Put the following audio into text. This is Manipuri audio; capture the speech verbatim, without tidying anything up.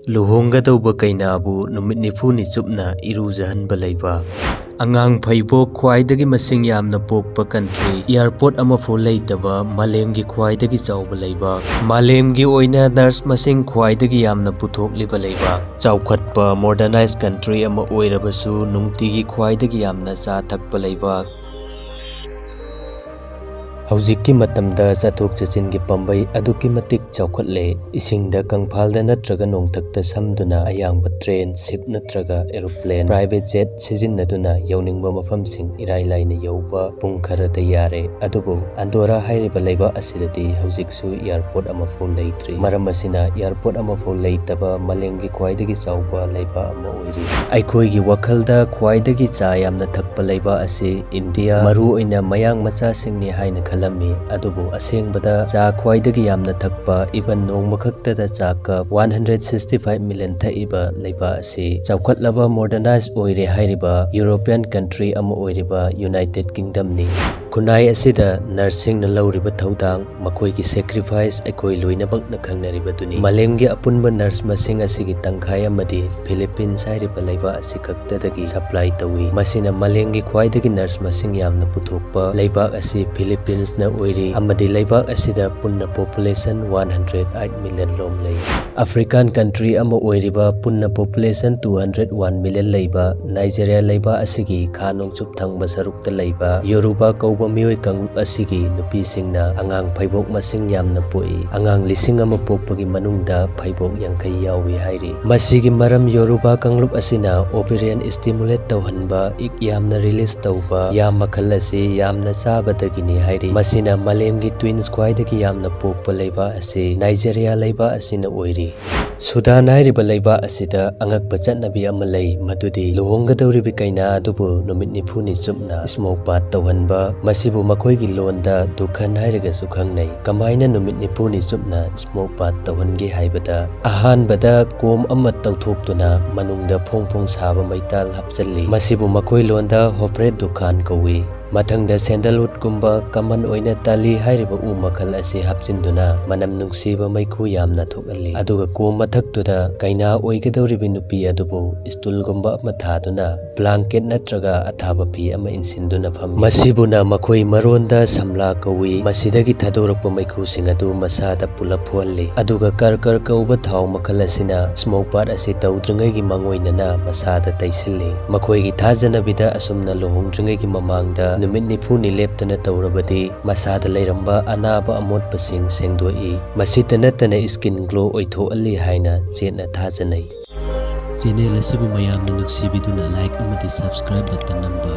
ꯂꯨꯍꯣꯡꯒꯗꯧꯕ ꯀꯩꯅꯥꯕꯨ ꯅꯨꯃꯤꯠ ꯅꯤꯐꯨꯅꯤ ꯆꯨꯞꯅ ꯏꯔꯨꯖꯍꯟꯕ ꯂꯩꯕꯥꯛ꯫ ꯑꯉꯥꯡ ꯐꯩꯕꯣꯛ ꯈ꯭ꯋꯥꯏꯗꯒꯤ ꯃꯁꯤꯡ ꯌꯥꯝꯅ ꯄꯣꯛꯄ country꯫ Airport ꯑꯃꯐꯥꯎ ꯂꯩꯇꯕ ꯃꯥꯂꯦꯝꯒꯤ ꯈ꯭ꯋꯥꯏꯗꯒꯤ ꯆꯥꯎꯕ ꯂꯩꯕꯥꯛ꯫ ꯃꯥꯂꯦꯝꯒꯤ ꯑꯣꯏꯅ nurse ꯃꯁꯤꯡ ꯈ꯭ꯋꯥꯏꯗꯒꯤ ꯌꯥꯝꯅ ꯄꯨꯊꯣꯛꯂꯤꯕ ꯂꯩꯕꯥꯛ꯫ ꯆꯥꯎꯈꯠꯄ modernized country ꯑꯃ ꯑꯣꯏꯔꯕꯁꯨ ꯅꯨꯡꯇꯤꯒꯤ ꯈ꯭ꯋꯥꯏꯗꯒꯤ ꯌꯥꯝꯅ ꯆꯥ ꯊꯛꯄ ꯂꯩꯕꯥꯛ꯫ ꯍꯧꯖꯤꯛꯀꯤ ꯃꯇꯝꯗ ꯆꯠꯊꯣꯛ ꯆꯠꯁꯤꯟꯒꯤ ꯄꯥꯝꯕꯩ ꯑꯗꯨꯛꯀꯤ ꯃꯇꯤꯛ ꯆꯥꯎꯈꯠꯂꯦ꯫ ꯏꯁꯤꯡꯗ ꯀꯪꯐꯥꯜꯗ ꯅꯠꯇ꯭ꯔꯒ ꯅꯣꯡꯊꯛꯇ ꯁꯝꯗꯨꯅ ꯑꯌꯥꯡꯕ train, ship ꯅꯠꯇ꯭ꯔꯒ aeroplane, private jet ꯁꯤꯖꯤꯟꯅꯗꯨꯅ ꯌꯧꯅꯤꯡꯕ ꯃꯐꯝꯁꯤꯡ ꯏꯔꯥꯏ ꯂꯥꯏꯅ ꯌꯧꯕ ꯄꯨꯡ ꯈꯔꯗ ꯌꯥꯔꯦ꯫ ꯑꯗꯨꯕꯨ ꯑꯟꯗꯣꯔꯥ ꯍꯥꯏꯔꯤꯕ ꯂꯩꯕꯥꯛ ꯑꯁꯤꯗꯗꯤ ꯍꯧꯖꯤꯛꯁꯨ airport ꯑꯃꯐꯥꯎ ꯂꯩꯇ꯭ꯔꯤ꯫ ꯃꯔꯝ ꯑꯁꯤꯅ airport ꯑꯃꯐꯥꯎ ꯂꯩꯇꯕ ꯃꯥꯂꯦꯝꯒꯤ ꯈ꯭ꯋꯥꯏꯗꯒꯤ ꯆꯥꯎꯕ ꯂꯩꯕꯥꯛ ꯑꯃ ꯑꯣꯏꯔꯤ꯫ ꯑꯩꯈꯣꯏꯒꯤ ꯋꯥꯈꯜꯗ ꯈ꯭ꯋꯥꯏꯗꯒꯤ ꯆꯥ ꯌꯥꯝꯅ ꯊꯛꯄ ꯂꯩꯕꯥꯛ ꯑꯁꯤ ꯏꯟꯗꯤꯌꯥ, ꯃꯔꯨꯑꯣꯏꯅ ꯃꯌꯥꯡ ꯃꯆꯥꯁꯤꯡꯅꯤ ꯍꯥꯏꯅ ꯈꯜꯂꯝꯃꯤ꯫ ꯑꯗꯨꯕꯨ ꯑꯁꯦꯡꯕꯗ ꯆꯥ ꯈ꯭ꯋꯥꯏꯗꯒꯤ ꯌꯥꯝꯅ ꯊꯛꯄ, even ꯅꯣꯡꯃꯈꯛꯇꯗ ꯆꯥ cup one hundred sixty five million ꯊꯛꯏꯕ ꯂꯩꯕꯥꯛ ꯑꯁꯤ ꯆꯥꯎꯈꯠꯂꯕ modernized ꯑꯣꯏꯔꯦ ꯍꯥꯏꯔꯤꯕ European country ꯑꯃ ꯑꯣꯏꯔꯤꯕ United Kingdomꯅꯤ꯫ ꯈꯨꯟꯅꯥꯏ ꯑꯁꯤꯗ nurseꯁꯤꯡꯅ ꯂꯧꯔꯤꯕ ꯊꯧꯗꯥꯡ, ꯃꯈꯣꯏꯒꯤ sacrifice ꯑꯩꯈꯣꯏ ꯂꯣꯏꯅꯃꯛꯅ ꯈꯪꯅꯔꯤꯕꯗꯨꯅꯤ꯫ ꯃꯥꯂꯦꯝꯒꯤ ꯑꯄꯨꯟꯕ nurse ꯃꯁꯤꯡ ꯑꯁꯤꯒꯤ ꯇꯪꯈꯥꯏ ꯑꯃꯗꯤ Philippines ꯍꯥꯏꯔꯤꯕ ꯂꯩꯕꯥꯛ ꯑꯁꯤꯈꯛꯇꯗꯒꯤ supply ꯇꯧꯏ꯫ ꯃꯁꯤꯅ ꯃꯥꯂꯦꯝꯒꯤ ꯈ꯭ꯋꯥꯏꯗꯒꯤ nurse ꯃꯁꯤꯡ ꯌꯥꯝꯅ ꯄꯨꯊꯣꯛꯄ ꯂꯩꯕꯥꯛ ꯑꯁꯤ Philippinesꯅ ꯑꯣꯏꯔꯤ, ꯑꯃꯗꯤ ꯂꯩꯕꯥꯛ ꯑꯁꯤꯗ ꯄꯨꯟꯅ population one hundred eight million ꯂꯣꯝ ꯂꯩ꯫ African country ꯑꯃ ꯑꯣꯏꯔꯤꯕ, ꯄꯨꯟꯅ population two hundred one million ꯂꯩꯕ Nigeria ꯂꯩꯕꯥꯛ ꯑꯁꯤꯒꯤ ꯈꯥ ꯅꯣꯡꯆꯨꯞ ꯊꯪꯕ ꯁꯔꯨꯛꯇ ꯂꯩꯕ Yoruba ꯀꯧꯕ ꯃꯤꯑꯣꯏ ꯀꯥꯡꯂꯨꯞ ꯑꯁꯤꯒꯤ ꯅꯨꯄꯤꯁꯤꯡꯅ ꯑꯉꯥꯡ ꯐꯩꯕꯣꯛ ꯃꯁꯤꯡ ꯌꯥꯝꯅ ꯄꯣꯛꯏ꯫ ꯑꯉꯥꯡ ꯂꯤꯁꯤꯡ ꯑꯃ ꯄꯣꯛꯄꯒꯤ ꯃꯅꯨꯡꯗ ꯐꯩꯕꯣꯛ ꯌꯥꯡꯈꯩ ꯌꯥꯎꯏ ꯍꯥꯏꯔꯤ꯫ ꯃꯁꯤꯒꯤ ꯃꯔꯝ Yoruba ꯀꯥꯡꯂꯨꯞ ꯑꯁꯤꯅ ovarian stimulate ꯇꯧꯍꯟꯕ, ꯏꯒ ꯌꯥꯝꯅ release ꯇꯧꯕ ꯌꯥ ꯃꯈꯜ ꯑꯁꯤ ꯌꯥꯝꯅ ꯆꯥꯕꯗꯒꯤꯅꯤ ꯍꯥꯏꯔꯤ꯫ ꯃꯁꯤꯅ ꯃꯥꯂꯦꯝꯒꯤ twins ꯈ꯭ꯋꯥꯏꯗꯒꯤ ꯌꯥꯝꯅ ꯄꯣꯛꯄ ꯂꯩꯕꯥꯛ ꯑꯁꯤ Nigeria ꯂꯩꯕꯥꯛ ꯑꯁꯤꯅ ꯑꯣꯏꯔꯤ꯫ ꯁꯨꯗꯥꯟ ꯍꯥꯏꯔꯤꯕ ꯂꯩꯕꯥꯛ ꯑꯁꯤꯗ ꯑꯉꯛꯄ ꯆꯠꯅꯕꯤ ꯑꯃ ꯂꯩ, ꯃꯗꯨꯗꯤ ꯂꯨꯍꯣꯡꯒꯗꯧꯔꯤꯕ ꯀꯩꯅꯥ ꯑꯗꯨꯕꯨ ꯅꯨꯃꯤꯠ ꯅꯤꯐꯨꯅꯤ ꯆꯨꯞꯅ smoke bath ꯇꯧꯍꯟꯕ꯫ ꯃꯁꯤꯕꯨ ꯃꯈꯣꯏꯒꯤ ꯂꯣꯟꯗ ꯗꯨꯈꯟ ꯍꯥꯏꯔꯒꯁꯨ ꯈꯪꯅꯩ꯫ ꯀꯃꯥꯏꯅ ꯅꯨꯃꯤꯠ ꯅꯤꯐꯨꯅꯤ ꯆꯨꯞꯅ smoke bath ꯇꯧꯍꯟꯒꯦ ꯍꯥꯏꯕꯗ, ꯑꯍꯥꯟꯕꯗ ꯀꯣꯝ ꯑꯃ ꯇꯧꯊꯣꯛꯇꯨꯅ ꯃꯅꯨꯡꯗ ꯐꯣꯡ ꯐꯣꯡ ꯁꯥꯕ ꯃꯩꯇꯥꯜ ꯍꯥꯞꯆꯜꯂꯤ꯫ ꯃꯁꯤꯕꯨ ꯃꯈꯣꯏ ꯂꯣꯟꯗ ꯍꯣꯐ꯭ꯔꯦ ꯗꯨꯈꯥꯟ ꯀꯧꯏ꯫ ꯃꯊꯪꯗ ꯁꯦꯟꯗꯜꯋꯨꯗꯀꯨꯝꯕ ꯀꯃꯟ ꯑꯣꯏꯅ ꯇꯥꯂꯤ ꯍꯥꯏꯔꯤꯕ ꯎ ꯃꯈꯜ ꯑꯁꯤ ꯍꯥꯞꯆꯤꯟꯗꯨꯅ ꯃꯅꯝ ꯅꯨꯡꯁꯤꯕ ꯃꯩꯈꯨ ꯌꯥꯝꯅ ꯊꯣꯛꯍꯜꯂꯤ꯫ ꯑꯗꯨꯒ ꯀꯣꯝ ꯃꯊꯛꯇꯨꯗ ꯀꯩꯅꯥ ꯑꯣꯏꯒꯗꯧꯔꯤꯕ ꯅꯨꯄꯤ ꯑꯗꯨꯕꯨ ꯁ꯭ꯇꯨꯜꯒꯨꯝꯕ ꯑꯃ ꯊꯥꯗꯨꯅ ꯕ꯭ꯂꯥꯡꯀꯦꯠ ꯅꯠꯇ꯭ꯔꯒ ꯑꯊꯥꯕ ꯐꯤ ꯑꯃ ꯏꯟꯁꯤꯟꯗꯨꯅ ꯐꯝꯃꯤ꯫ ꯃꯁꯤꯕꯨꯅ ꯃꯈꯣꯏ ꯃꯔꯣꯟꯗ ꯁꯝꯂꯥ ꯀꯧꯏ꯫ ꯃꯁꯤꯗꯒꯤ ꯊꯥꯗꯣꯔꯛꯄ ꯃꯩꯈꯨꯁꯤꯡ ꯑꯗꯨ ꯃꯁꯥꯗ ꯄꯨꯂꯞ ꯐꯨꯍꯜꯂꯤ꯫ ꯑꯗꯨꯒ ꯀꯔꯀꯔ ꯀꯧꯕ ꯊꯥꯎ ꯃꯈꯜ ꯑꯁꯤꯅ ꯁ꯭ꯃꯣꯛ ꯕꯥꯊ ꯑꯁꯤ ꯇꯧꯗ꯭ꯔꯤꯉꯩꯒꯤ ꯃꯥꯡꯑꯣꯏꯅꯅ ꯃꯁꯥꯗ ꯇꯩꯁꯤꯜꯂꯤ꯫ ꯃꯈꯣꯏꯒꯤ ꯊꯥꯖꯅꯕꯤꯗ ꯑꯁꯨꯝꯅ ꯂꯨꯍꯣꯡꯗ꯭ꯔꯤꯉꯩꯒꯤ ꯃꯃꯥꯡꯗ ꯅꯨꯃꯤꯠ ꯅꯤꯐꯨꯅꯤ ꯂꯦꯞꯇꯅ ꯇꯧꯔꯕꯗꯤ ꯃꯁꯥꯗ ꯂꯩꯔꯝꯕ ꯑꯅꯥꯕ ꯑꯃꯣꯠꯄꯁꯤꯡ ꯁꯦꯡꯗꯣꯛꯏ꯫ ꯃꯁꯤꯇ ꯅꯠꯇꯅ ꯁ꯭ꯀꯤꯟ ꯒ꯭ꯂꯣ ꯑꯣꯏꯊꯣꯛꯍꯜꯂꯤ ꯍꯥꯏꯅ ꯆꯦꯠꯅ ꯊꯥꯖꯅꯩ꯫ ꯆꯦꯅꯦꯜ ꯑꯁꯤꯕꯨ ꯃꯌꯥꯝꯅ ꯅꯨꯡꯁꯤꯕꯤꯗꯨꯅ ꯂꯥꯏꯛ ꯑꯃꯗꯤ ꯁꯕꯁꯀ꯭ꯔꯥꯏꯕ ꯕꯇꯟ ꯅꯝꯕ